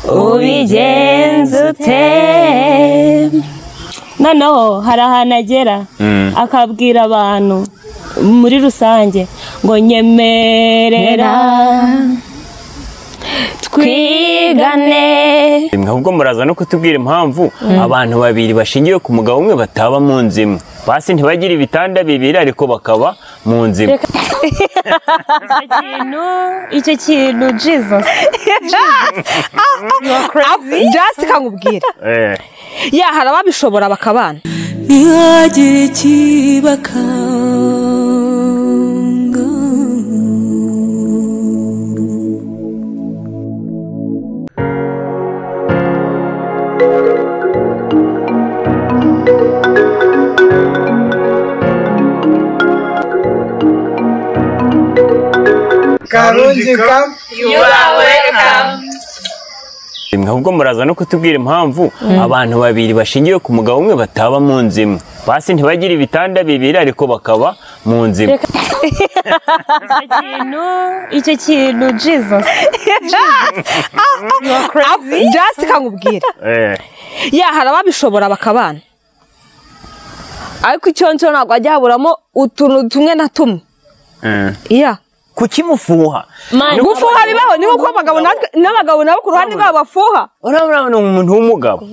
Ubigenza ute? Noneho hari ahantu agera akabwira abantu muri rusange ngo nyemerera twigane. Ahubwo muraza no kutubwira impamvu abantu babiri bashingiye ku mugabo umwe bataba mu nzu imwe. Basi ntibagira ibitanda bibiri ariko bakaba mu nzu imwe. Icyo kintu Jesus. Just kankubwira. Ya hari ababishobora bakabana. Ntihagire ikibakanga. Karungi Camp, you are welcome. Ahubwo muraza no kutubwira impamvu abantu babiri bashingiye ku mugabo umwe bataba mu nzu imwe. Basi ntibagira ibitanda bibiri ariko bakaba mu nzu imwe. Icyo kintu Jesus. Just kankubwira. Ya hari ababishobora bakabana. Ariko icyo ncyo ntabwo ajya haburamo utuntu tumwe na tumwe. Yeah. Kuki mufuha? Gufuha bibaho ni uko abagabo n'abagabo nabo ku ruhande rwabo bafuha. Urabona umuntu w'umugabo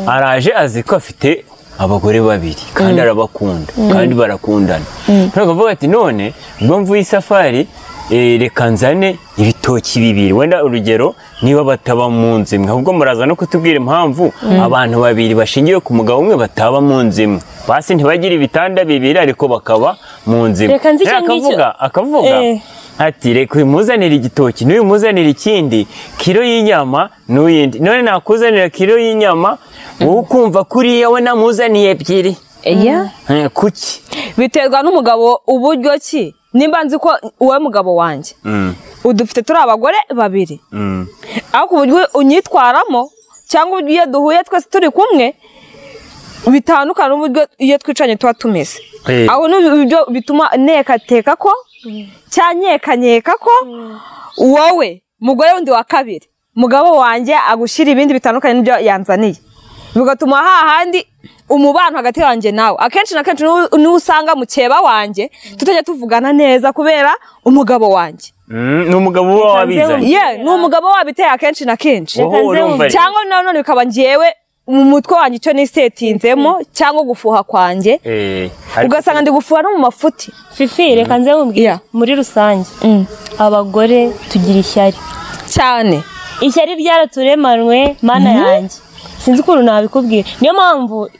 araje azi ko afite abagore babiri kandi arabakunda kandi barakundana. Ntabwo ati none ubwo mvuye isafari reka nzane ibitoki bibiri. Wenda urugero niba bataba mu nzu imwe. Ahubwo muraza no kutubwira impamvu abantu babiri bashingiye ku mugabo umwe bataba mu nzu imwe. Basi ntibagira ibitanda bibiri ariko bakaba mu nzu imwe. Akavuga ati reka uyimuzanire igitoki n'uyu muzanire ikindi kilo y'inyama n'uyindi. None nakuzanira kilo y'inyama wowe ukumva kuriya we namuzaniye ebyiri. Kuki? Biterwa n'umugabo uburyo ki? Nimba nzi ko uwe mugabo wanjye udufite turi abagore babiri, ariko uburyo unyitwaramo cyangwa uburyo iyo duhuye twese turi kumwe bitandukana n'uburyo iyo twicanye tuba tumeze. Aho n'ibyo bituma nekateka ko cyanyekanyeka ko wowe mugore wundi wa kabiri mugabo wanjye agushyira ibindi bitandukanye n'ibyo yanzaniye, bigatuma hahandi umubano hagati yanjye nawe akenshi na kenshi n'usanga mukeba wanjye tutajya tuvugana neza kubera umugabo wanjye. Ni umugabo wabizanye. Yeah, ni umugabo wabiteye akenshi na kenshi. Cyangwa nanone bikaba ngiyewe mu mutwe wanjye icyo nisetinzemo cyangwa gufuha kwanjye, ugasanga ndi gufuha no mu mafuti. Fifi reka nze nkubwire muri rusange abagore tugira ishyari cyane. Ishyari ryaraturemanwe mana yanjye. Sinzi ukuntu nabikubwira. Niyo mpamvu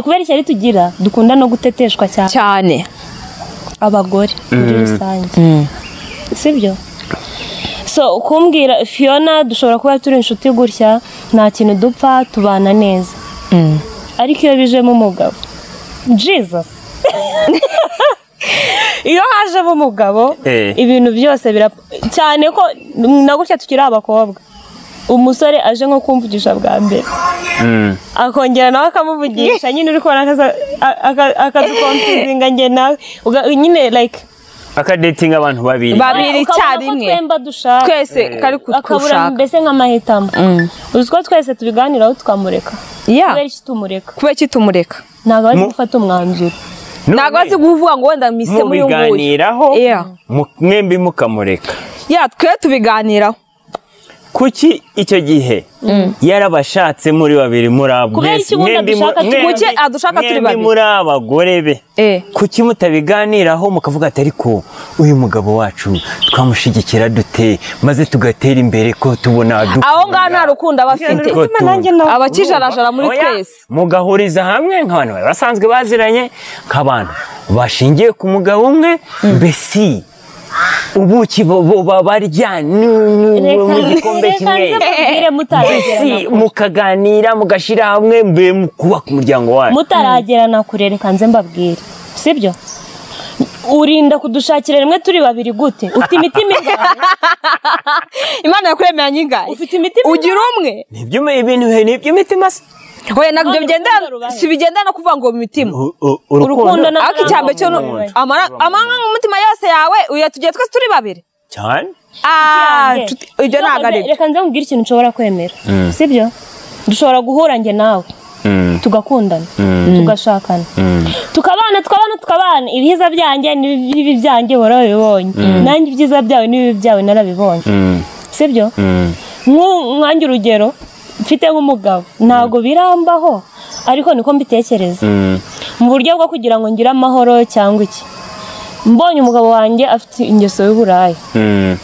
kubera ishyari tugira dukunda no guteteshwa cyane cyane abagore muri rusange. Sibyo? So kumbwira Fiona dushobora kuba turi inshuti gutya nta kintu dupfa tubana neza. Ariko iyo bijemo umugabo Jesus. Iyo hajemo umugabo ibintu byose cyane ko na gutya tukiri abakobwa. Umusore aje nko kumvugisha bwa mbere akongera nawe akamuvugisha nyine uri kubona akadukonfuzinga nge nawe nyine like akadetinga abantu babiri icyarimwe twese kari kutushaka mbese nk'amahitamo. Uzi ko twese tubiganiraho tukamureka. Kubera iki tumureka? Kubera iki tumureka? Ntabwo azi gufata umwanzuro. Ntabwo azi kuvuga ngo wenda mise muri uyu nguyu. Mubiganiraho mwembi mukamureka. Ya twe tubiganiraho. Kuki icyo gihe yarabashatse muri babiri muri kuki adushaka turi babiri muri abagore be? Kuki mutabiganiraho mukavuga ati ariko uyu mugabo wacu twamushigikira dute maze tugatera imbere ko tubona aho ngaho nta rukundo abafite abakijarajara muri twese mugahuriza hamwe nk'abantu basanzwe baziranye nk'abantu bashingiye ku mugabo umwe mbese ubuki barya mu gikombe kimwe mbese mukaganira mugashyira hamwe mbe mukubaka umuryango wanyu mutaragerana kure. Reka nze mbabwire sibyo? Urinda kudushakira rimwe turi babiri gute? Ufite imitima ingahe? Imana yakuremera nyingahe? Ufite imitima ugira umwe? Nibyo ibintu nibyo imitima se. Oya nabyo bigendana si bigendana no kuvuga ngo imitima urukundo ariko icyambe cyo amara umutima yose yawe uya tugiye twese turi babiri cyane. Ibyo ntabwo ari. Reka nze nkubwire ikintu nshobora kwemera. Sibyo? Dushobora guhura njye nawe. Tugakundana. Tugashakana. Tukabana tukabana ibyiza byanjye n'ibibi byanjye warabibonye. Nanjye ibyiza byawe n'ibibi byawe narabibonye. Sibyo? Nkanjye urugero mfite nk'umugabo ntago birambaho ariko niko mbitekereza. Mu buryo bwo kugira ngo ngire amahoro cyangwa iki. Mbonye umugabo wanjye afite ingeso y'uburaya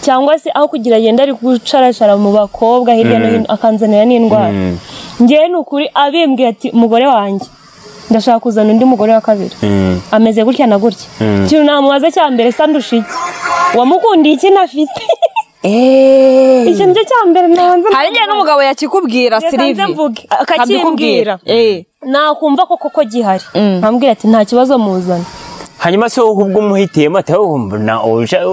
cyangwa se aho kugira agenda ari gucarashara mu bakobwa hirya no hino akanzanira n'indwara. Ngewe ni ukuri abimbwiye ati umugore wanjye ndashaka kuzana undi mugore wa kabiri ameze gutya na gutya. Ikintu namubaza cya mbere sa ndusha iki? Wamukundiye iki ntafite? Icyo nicyo cya mbere nabanza. Hari igihe n'umugabo yakikubwira Sylvie akakimbwira nakumva ko koko gihari nkambwira ati nta kibazo muzana. Hanyuma se wowe ubwo umuhitiyemo ati na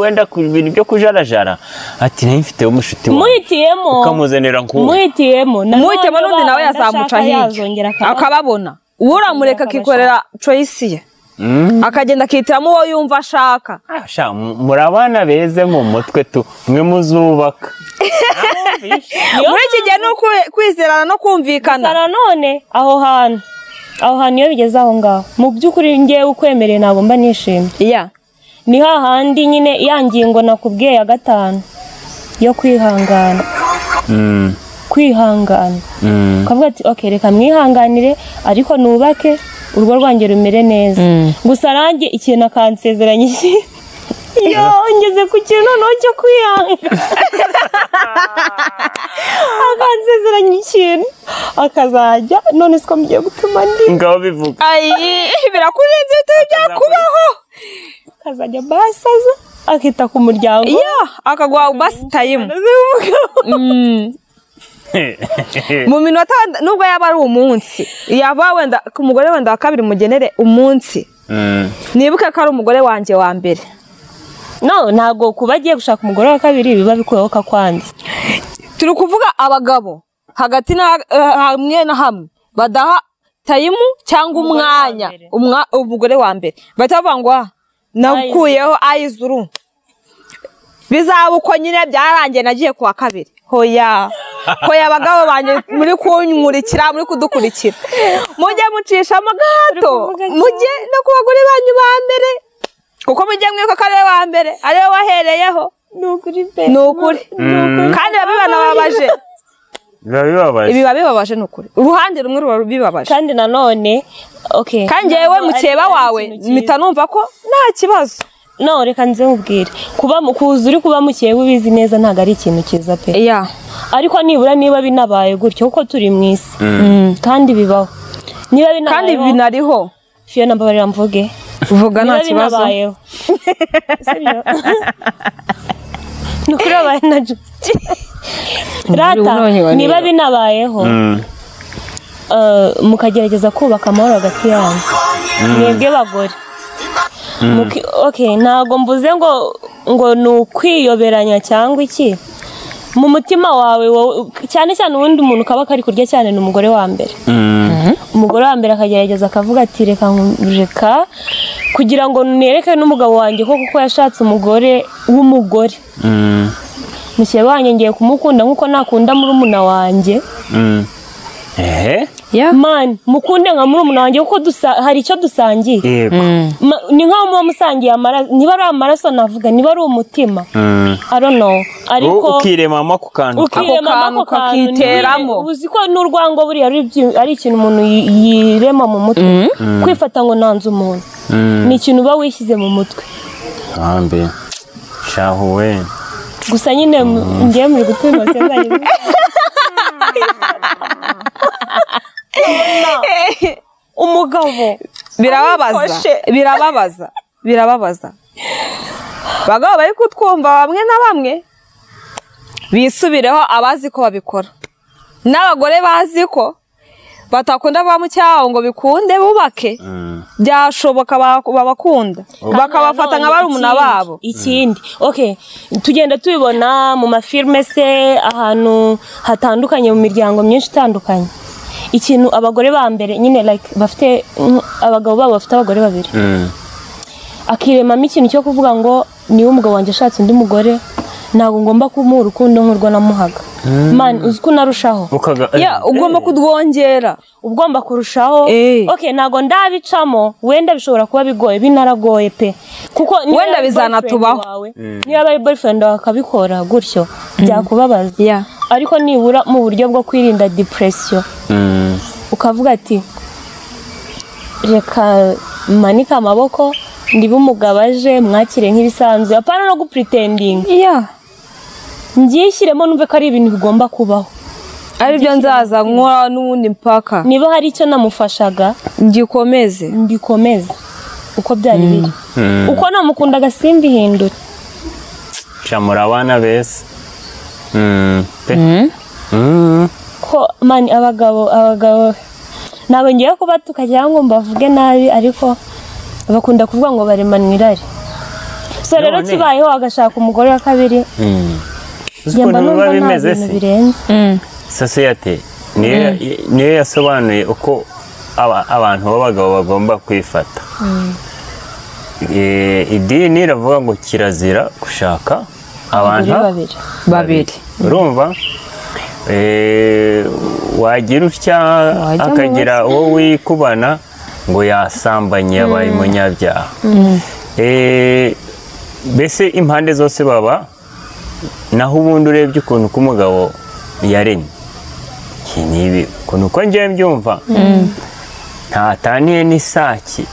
wenda ku bintu byo kujarajara ati nayo mfite umushuti wawe muhitiyemo ukamuzanira nkuwo muhitiyemo n'undi nawe yazamuca hirya akababona uramureka akikorera choice ye akagenda akihitiramo uwo yumva ashaka. Muri abana beze mu mutwe tu mwe muzubaka muri iki gihe ni kwizerana no kumvikana. Nanone aho hantu iyo bigeze aho ngaho mu by'ukuri ngewe ukwemereye ntabwo mba nishimye. Ni hahandi nyine ya ngingo nakubwiye ya 5 yo kwihangana. Kwihangana ukavuga ati okay reka mwihanganire ariko nubake urugo rwanjye rumere neza. Gusa nanjye ikintu akansezeranya iki yo ngeze ku kintu noneho cyo kwihangana akansezeranya ikintu akazajya none siko mgiye gutuma ndi ngaho bivuga ayi birakurenze byakubaho akazajya basaza akita ku muryango akagwa basitayimu mu minota nubwo yaba ari umunsi yava wenda ku mugore wenda wa kabiri mugenere umunsi nibuke ko ari umugore wanjye wa mbere. No ntago kuba agiye gushaka umugore wa kabiri biba bikuyeho kakwanze. Turi kuvuga abagabo hagati na hamwe na hamwe badaha tayimu cyangwa umwanya umugore wa mbere bahita bavuga ngo nakuyeho ayizuru bizaba uko nyine byarangiye nagiye kuwa kabiri. Hoya hoya abagabo banjye muri kunkurikira muri kudukurikira mujye mucishamo gato mujye no ku bagore banyu ba mbere kuko mujye mwibuka ko ariwe wa mbere ariwe wahereyeho. Ni ukuri pe, ni ukuri kandi biba binababaje, biba bibabaje ni ukuri uruhande rumwe ruba bibabaje. Kandi nanone okay kandi yewe mukeba wawe mpita numva ko nta kibazo. No reka nze nkubwire kuba kuza uri kuba mukeba ubizi neza ntago ari ikintu cyiza pe. Ariko nibura niba binabaye gutyo kuko turi mu isi kandi bibaho niba binabayeho kandi binariho Fiona mbabarira mvuge vuga nta kibazo. Nukuri abaye na rata niba binabayeho mukagerageza kubaka amahoro hagati yanyu mwebwe bagore. Okay ntago mvuze ngo ni ukwiyoberanya cyangwa iki mu mutima wawe cyane cyane ubundi umuntu kaba kari kurya cyane ni umugore wa mbere. Umugore wa mbere akagerageza akavuga ati reka reka kugira ngo nereke n'umugabo wanjye ko kuko yashatse umugore w'umugore. Mukeba wanjye ngiye kumukunda nkuko nakunda murumuna wanjye. Man mukunde nka murumuna wanjye kuko hari icyo dusangiye. Ni nkaho muba musangiye amaraso, niba ari amaraso navuga niba ari umutima I don't know ariko ukiremamo ako kantu kakiteramo uzi ko n'urwango buriya ari ikintu umuntu yirema mu mutwe. Kwifata ngo nanze umuntu ni ikintu uba wishyize mu mutwe. Ambe shahu we gusa nyine ngiye muri gutuma sezanye umugabo birababaza birababaza birababaza. Bagabo bari kutwumva bamwe na bamwe bisubireho abazi ko babikora n'abagore bazi ko batakunda ba mucyaho ngo bikunde bubake byashoboka babakunda bakabafata nka barumuna babo. Ikindi okay tugenda tubibona mu mafilme se ahantu hatandukanye mu miryango myinshi itandukanye ikintu abagore ba mbere nyine like bafite abagabo babo bafite abagore babiri akiremamo ikintu cyo kuvuga ngo niwe umugabo wanjye ashatse undi mugore Ntabwo ngomba kumuha urukundo nk'urwo namuhaga. Man, uzi ko unarushaho. Ya, ugomba kudwongera. Ugomba kurushaho. Okay, ntabwo ndabicamo, wenda bishobora kuba bigoye, binaragoye pe. Kuko wenda bizanatubaho. Niba ari boyfriend wawe akabikora gutyo, byakubabaza. Ariko nibura mu buryo bwo kwirinda depression. Ukavuga ati reka manika amaboko ndibe umugabo aje mwakire nk'ibisanzwe, apana no gupretending. Ngishyiremo numve ko ari ibintu bigomba kubaho. Ari byo nzaza nkora n'ubundi mpaka. Niba hari icyo namufashaga ngikomeze. Mbikomeze uko byari biri. Uko namukundaga simbihindure. Shamura abana bese. Ko man abagabo ntabwo ngiye kubatuka cyangwa ngo mbavuge nabi, ariko bakunda kuvuga ngo baremanwa irari. So rero kibayeho agashaka umugore wa kabiri. Ukuntu biba bimeze se sosiyete niyo yasobanuye uko abantu b'abagabo bagomba kwifata. Idini iravuga ngo kirazira gushaka abantu babiri. Urumva wagira utya akagira uwo wikubana ngo yasambanye yabaye umunyabyaha. Mbese impande zose baba naho ubundi urebye ukuntu k'umugabo yaremye nibi ukuntu uko ngiye mbyumva ntataniye n'isaki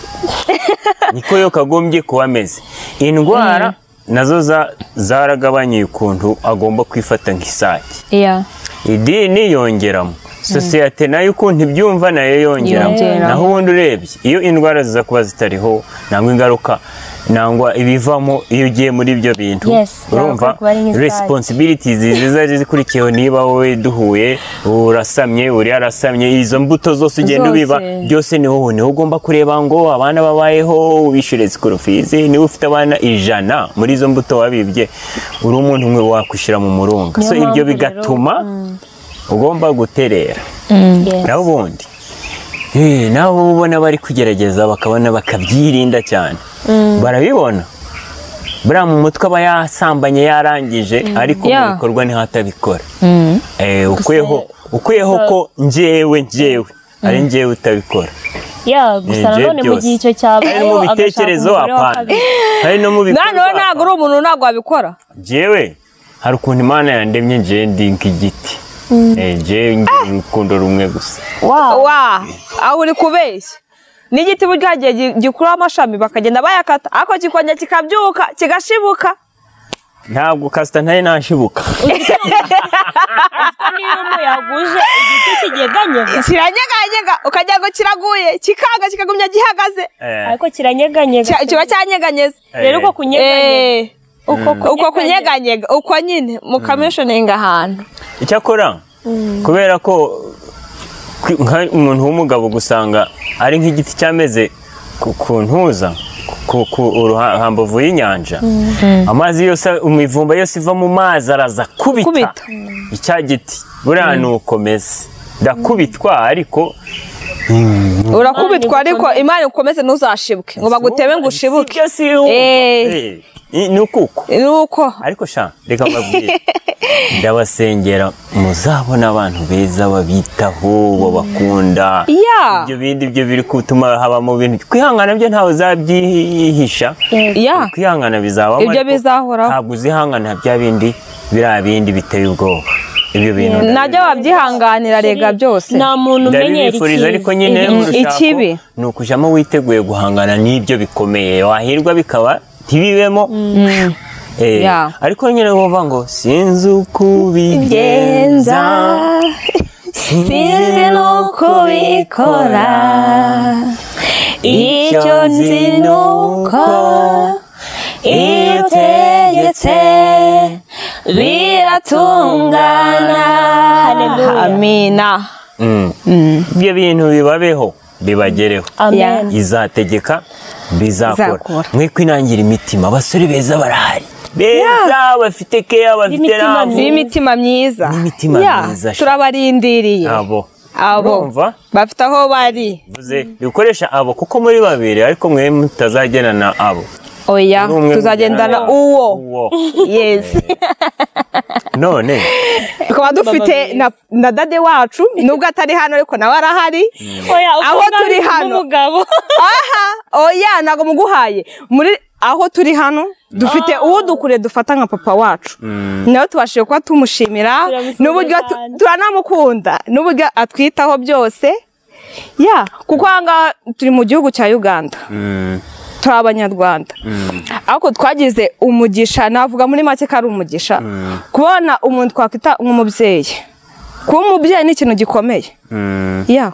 niko yo kagombye kuba ameze. Indwara nazo zaragabanyuye ukuntu agomba kwifata nk'isaki. Idini yongeramo, sosiyete nayo ukuntu ibyumva nayo yongeramo. Naho ubundi urebye iyo indwara ziza kuba zitariho nangwa ingaruka nangwa ibivamo iyo ugiye muri ibyo bintu, urumva responsibilities ziza zikurikiyeho. Niba wowe duhuye urasamye, uri arasamye, izo mbuto zose ugenda ubiba byose ni wowe niho ugomba kureba ngo abana babayeho, ubishyure school fees. Niba ufite abana 100 muri izo mbuto wabibye, uri umuntu umwe wakwishyira mu murunga. So ibyo bigatuma ugomba guterera. Naho ubundi nabo ubona bari kugerageza bakabona bakabyirinda cyane. Barabibona buriya mu mutwe aba yasambanye yarangije, ariko mu bikorwa niho atabikora. Ukuyeho ko njyewe ari njyewe utabikora. Gusa nanone mu gihe icyo cyabayeho mu bitekerezo apana, hari no mu bikorwa. Noneho ntabwo uri umuntu ntabwo wabikora. Njyewe hari ukuntu Imana yandemye njyewe ndi nk'igiti. Njyewe ngira urukundo rumwe gusa. Aho uri kubeshya. N'igiti burya hagiye gikuraho amashami bakagenda bayakata, ariko kikongera kikabyuka kigashibuka. Ntabwo kasita ntari nashibuka. Niyo yaguje igiti kinyeganyega, kiranyeganyega ukagira ngo kiraguye, kikanga kikagumya gihagaze, ariko kiranyeganyega, kiba cyanyeganyeze. Rero uko kunyeganyega, uko kunyeganyega uko nyine mukamishoninga ahantu. Icyakora kubera ko umuntu w'umugabo gusanga ari nk'igiti cyameze ku ntuza ku hambavu y'inyanja, amazi yose imivumba yose iva mu mazi araza kubita icya giti. Buriya ni ukomeze ndakubitwa, ariko urakubitwa, ariko Imana ikomeze ntuzashibuke ngo baguteme ngo ushibuke. Ni uko ariko sha reka mbabwire, ndabasengera muzabona abantu beza babitaho babakunda. Ibyo bindi byo biri gutuma habamo bintu kwihangana byo ntawe uzabyihisha. Kwihangana bizabamo, ibyo bizahoraho. Ntabwo uzihangana bya bindi biriya bindi biteye ubwoba. Ibyo bintu nabyo wabyihanganira rega byose. Nta muntu umenyera ikibi, ariko nyine ikibi ni ukujyamo witeguye guhangana n'ibyo bikomeye, wahirwa bikaba ntibibemo. Ariko nyine bumva ngo sinzi uko ubigenza, sinzi n'uko ubikora, icyo nzi ni uko iyo utegetse biratungana. Amina. Ibyo bintu bibabeho bibagereho. Izategeka bizakora. Mwe kwinangira imitima, abasore beza barahari, beza bafite keya, bafite ramu, n'imitima myiza, n'imitima myiza. Turabarindiriye abo bafite aho bari. Bivuze bikoresha abo kuko muri babiri, ariko mwe mutazagenana abo. Oya, tuzagendana uwo. Yes. None tukaba dufite na dade wacu nubwo atari hano ariko nawe arahari. Aho turi hano aha, oya ntago muguhaye muri aho turi hano dufite uwo dukure dufata nka papa wacu, nawe tubashije kuba tumushimira n'uburyo turanamukunda n'uburyo atwitaho byose. Ya, kuko aha turi mu gihugu cya Uganda, turi abanyarwanda, ariko twagize umugisha, navuga muri make ko ari umugisha kubona umuntu twakwita nk'umubyeyi. Kuba umubyeyi ni ikintu gikomeye. Ya,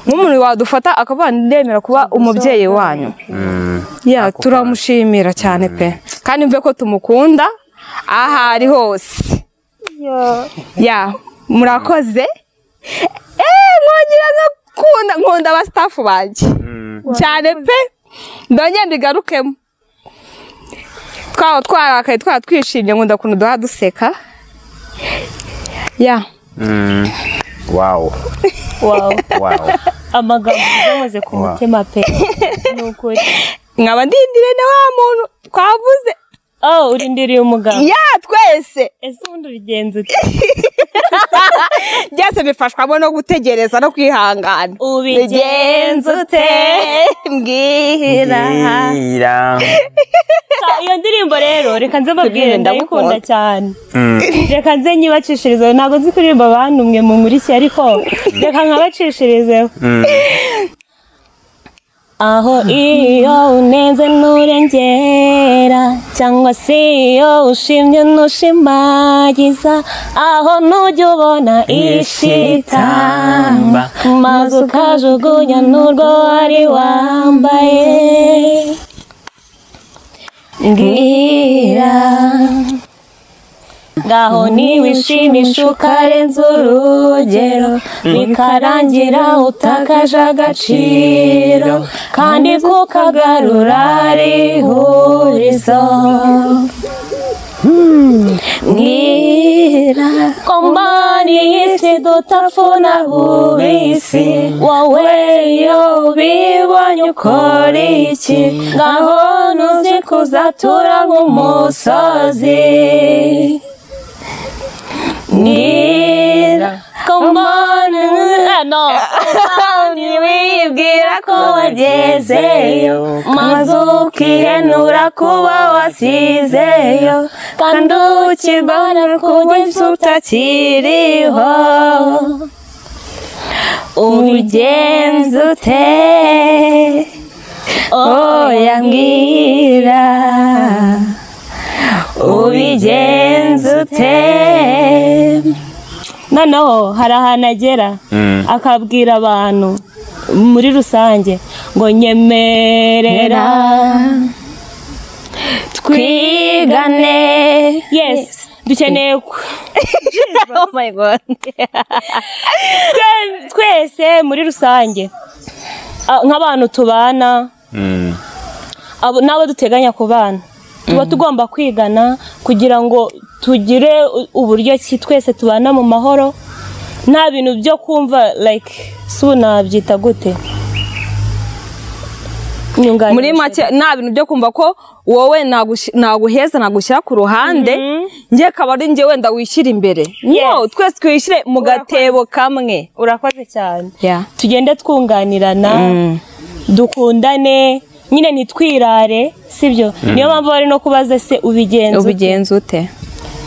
nk'umuntu wadufata akavuga ndemera kuba umubyeyi wanyu. Ya, turamushimira cyane pe, kandi mve ko tumukunda aha ari hose. Ya, murakoze. Mwongera nkunda aba staff banjye cyane pe, ndongera mbigarukemo. Twaba twarakaye, twaba twishimye, nkunda ukuntu duha duseka. Ya. Wow. Wow. Wow. Amagambo yamaze ku mutima pe. Nukuri. Nkaba ndindiriye na wa muntu twavuze. Oh, urindiriye umugabo. Ya, twese. Ese ubundi ubigenza ute? Byose bifashwamo no gutegereza no kwihangana. Ubigenza ute? Mbwira. Iyo ndirimbo rero reka nze mbabwire, ndayikunda cyane. Reka nze nyibacishirize, ntabwo nzi kuririmba abantu mwe mumurikiye, ariko reka nkabacishirizeho. Aho iyo unenze nturengera, cyangwa se iyo ushimye ntushimagiza, aho ntujya ubona ishitamba, maze ukajugunya n'urwo wari wambaye. Mbwira ngaho niwishimisha ukarenza urugero, bikarangira utakaje agaciro, kandi kukagarura ari ihurizo. Mbwira ko mbona iyi si dutafuna bubisi, wowe iyo ubibonye ukora iki? Ngaho ntuzi kuzatura nk'umusozi. Mbwira ko mbona wibwira ko wagezeyo, maze ukihenura kuba wasizeyo, kandi ukibona kugeza utakiriho. Ubigenza ute? Oya mbwira, ubigenza ute? Noneho hari ahantu agera akabwira abantu muri rusange ngo nyemerera twigane. Yes, dukeneye Oh my God. Twese muri rusange nk'abantu tubana n'abo duteganya kubana, tuba tugomba kwigana kugira ngo tugire uburyo ki twese tubana mu mahoro, nta bintu byo kumva like su nabyita gute muri make, nta bintu byo kumva ko wowe naguheza nagushyira ku ruhande, ngiye kaba ari njye wenda wishyira imbere. No, twese twishyire mu gatebo kamwe. Urakoze cyane. Tugende twunganirana, dukundane, nyine ntitwirare, sibyo? Niyo mpamvu bari no kubaza se ubigenza ute?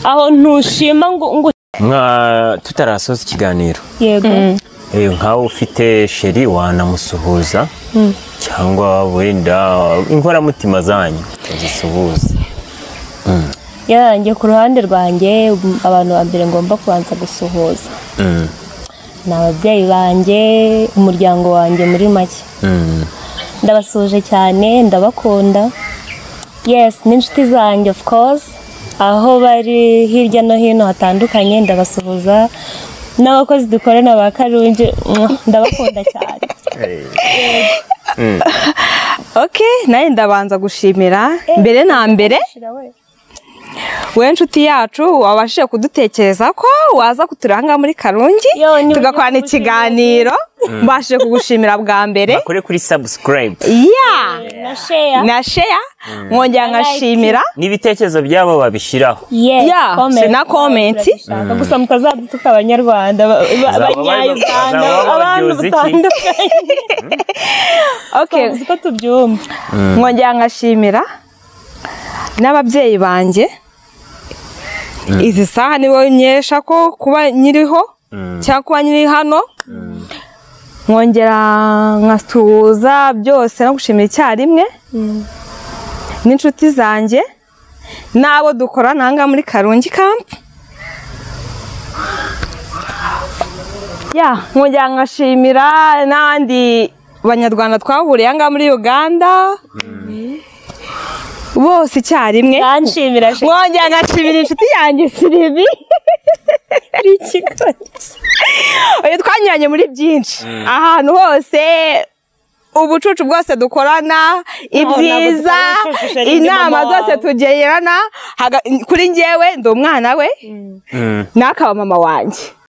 Aho ntushima ngo mwa tutarasoza ikiganiro. Yego. Nkawe ufite sheri wanamusuhuza cyangwa wenda inkoramutima zanyu uzisuhuze. Yanjye ku ruhande rwanjye abantu ba mbere ngomba kubanza gusuhuza ni ababyeyi banjye, umuryango wanjye muri make. Ndabasuhuje cyane, ndabakunda. Yes, n'inshuti zanjye of course, aho bari hirya no hino hatandukanye ndabasuhuza, n'abakozi dukorana ba Karungi ndabakunda cyane. Okay, naye ndabanza gushimira mbere na mbere we nshuti yacu wabashije kudutekereza ko waza kuturanga muri Karungi tugakorana ikiganiro. Mbashije kugushimira bwa mbere. Bakore kuri subscribe. Yeah. Na share. Na share. Nkongera nkashimira n'ibitekerezo byabo babishiraho. Yes, Yeah, comment. na comment. Turabishaka. Gusa mutazadutuka abanyarwanda, abanya-Uganda, bazaba abantu baryoza iki? batandukanye. Okay. Uzi ko tubyumva. Nkongera nkashimira n'ababyeyi banjye. Izi saha nibo nkesha ko kuba nyiriho cyangwa kuba nyiri hano. Nkongera nkasuhuza byose no gushimira icyarimwe n'inshuti zanjye n'abo dukorana aha ngaha muri Karungi Camp. Ya, nkongera nkashimira n'abandi banyarwanda twahuriye aha ngaha muri Uganda bose icyarimwe. Banshimira Nkongera nkashimira inshuti yanjye Siribi. Oya, twanyuranye muri byinshi ahantu hose, ubucucu bwose dukorana, ibyiza, ntabwo dukora ubucucu, Sherine, inama mama zose wawe. tugerana. Kuri njyewe ndi umwana we, n'akaba mama wanjye.